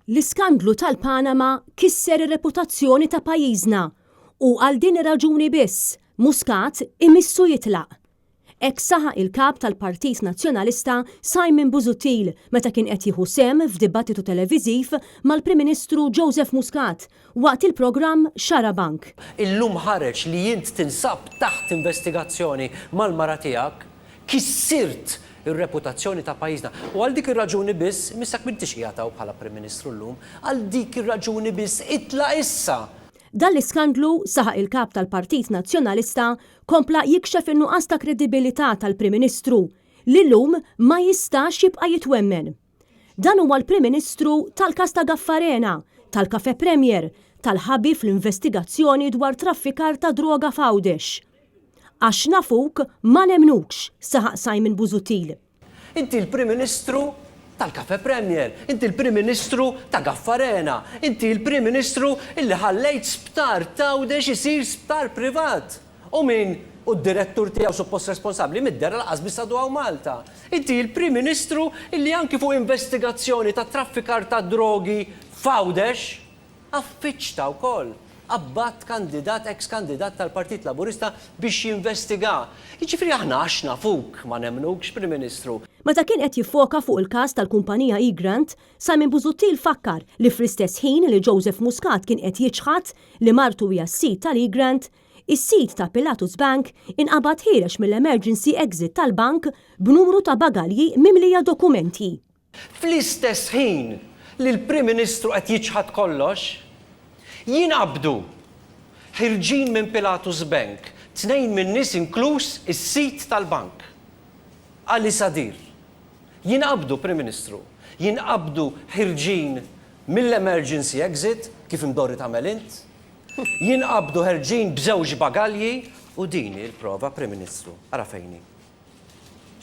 L-iskandlu tal-Panama kisser ir-reputazzjoni ta' pajjiżna u għal din ir-raġuni biss, Muscat imissu jitlaq. Hekk saħaq il-Kap tal-Partit Nazzjonalista Simon Busuttil meta kien qed jieħu sehem f'dibattitu televiżiv mal-Prim Ministru Joseph Muscat waqt il-programm Xarabank. Illum ħareġ li int tinsab taħt investigazzjoni mal-mara tiegħek, kissirt ir-reputazzjoni ta' pajjiżna. U għal dik ir-raġuni biss, imissek m'intix qiegħed hawn bħala Prim Ministru llum, għal dik ir-raġuni biss itlaq issa! Dan l-iskandlu, saħaq il-Kap tal-Partit Nazzjonalista, kompla jikxef in-nuqqas ta' kredibilità tal-Prim Ministru, li llum ma jistax jibqa' jitwemmen. Dan huwa l-Prim Ministru tal-każ ta' Gaffarena, tal-Cafè Premier, tal-ħabi fl-investigazzjoni dwar traffikar ta' droga f'Għawdex. Għax nafuk ma nemmnukx, saħaq Simon Busuttil. Inti l-Prim Ministru tal-Cafè Premier, inti l-Prim Ministru ta' Gaffarena, inti l-Prim Ministru illi ħallejt sptar t'Għawdex isir sptar privat. U min hu d-direttur tiegħu suppost responsabbli mid-dehra lanqas biss għadu hawn Malta. Inti l-Prim Ministru illi anki fuq investigazzjoni ta' traffikar ta' drogi f'Għawdex, Affiċta wkoll qabbadt kandidat, eks kandidat tal-Partit Laburista biex jinvestiga. Jiġifieri aħna għax nafuk ma nemmnukx, Prim Ministru. Meta kien qed jiffoka fuq il-każ tal-kumpanija Egrant, Simon Busuttil fakkar li fl-istess ħin li Joseph Muscat kien qed jiċħad li martu hija s-sid tal-Egrant, is-sid ta' Pilatus Bank inqabad ħiereġ mill-emergency exit tal-bank b'numru ta' bagalji mimlija dokumenti. Fl-istess ħin li l-Prim Ministru qed jiċħad kollox, jinqabdu ħirġin minn Pilatus Bank tnejn min-nies inkluż is-sid tal-bank, Ali Sadir. Jinqabdu, Prim Ministru, jinqabdu ħirġin mill-emergency exit, kif imdorri tagħmel int, jinqabdu ħerġin b'żewġ bagalji u din hi l-prova, Prim Ministru. Ara fejn hi.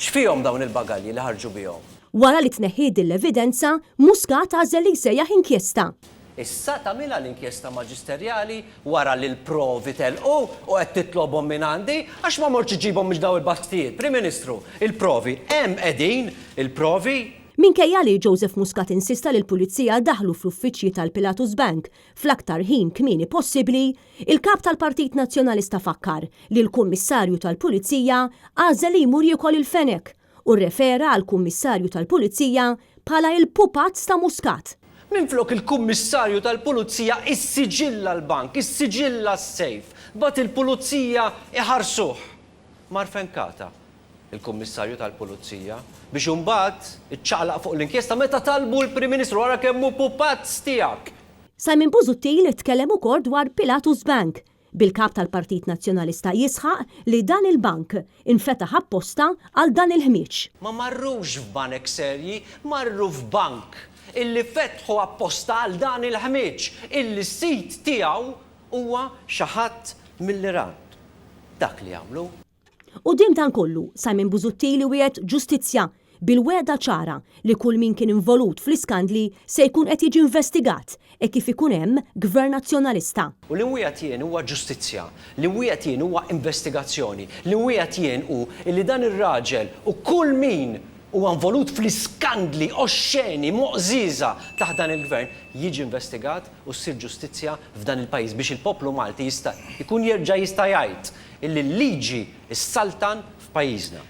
X'fihom dawn il-bagalji li ħarġu bihom? Wara li tneħħiet din l-evidenza, Muscat għażel li jsejjaħ inkjesta. Issa tagħmilha l-inkjesta maġisterjali wara li l-provi telqu u qed titlobhom mingħandi? Għax ma mortx iġġibhom minn dawn il-basktijiet? Prim Ministru, il-provi hemm qegħdin, il-provi. Minkejja li Joseph Muscat insista li l-Pulizija daħlu fl-uffiċċji tal-Pilatus Bank fl-aktar ħin kmieni possibbli, Il-Kap tal-Partit Nazzjonalista fakkar li l-Kummissarju tal-Pulizija għażel li jmur jiekol il-fenek u rrefera għall-Kummissarju tal-Pulizija bħala il-pupazz ta' Muscat. Minflok il-Kummissarju tal-Pulizija issiġilla l-bank, issiġilla s-sejf, bagħat il-Pulizija iħarsuh. Mar fenkata il-Kummissarju tal-Pulizija biex imbagħad iċċaqlaq fuq l-inkjesta meta talbu l-Prim Ministru ara kemm hu pupazz tiegħek. Simon Busuttil tkellem ukoll dwar Pilatus Bank, bil-Kap tal-Partit Nazzjonalista jisħaq li dan il-bank infetaħ apposta għal dan il-ħmieġ. Ma marrux f'banek serji, marru f'bank illi fetħu apposta għal dan il-ħmieġ, illi s-sid tiegħu huwa xi ħadd mill-Iran. Dak li għamlu. Quddiem dan kollu, Simon Busuttil iwiegħed ġustizzja bil-wegħda ċara li kull min kien involut fl-iskandli se jkun qed jiġi investigat hekk kif ikun hemm Gvern Nazzjonalista. U li nwiegħed jien huwa ġustizzja, li nwiegħed jien huwa investigazzjoni, li nwiegħed jien hu illi dan ir-raġel u kull min huwa involut fl-iskandli oxxeni, moqżieża taħt dan il-Gvern jiġi investigat u ssir ġustizzja f'dan il-pajjiż biex il-poplu Malti jista' jkun jerġa' jista' jgħid illi l-liġi ssaltan f'pajjiżna.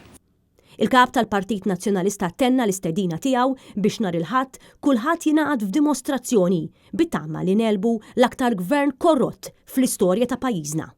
Il-Kap tal-Partit Nazzjonalista tenna l-istedina tiegħu biex nhar il-Ħadd kulħadd jingħaqad f'dimostrazzjoni bit-tama li negħlbu l-aktar Gvern korrott fl-istorja ta' pajjiżna.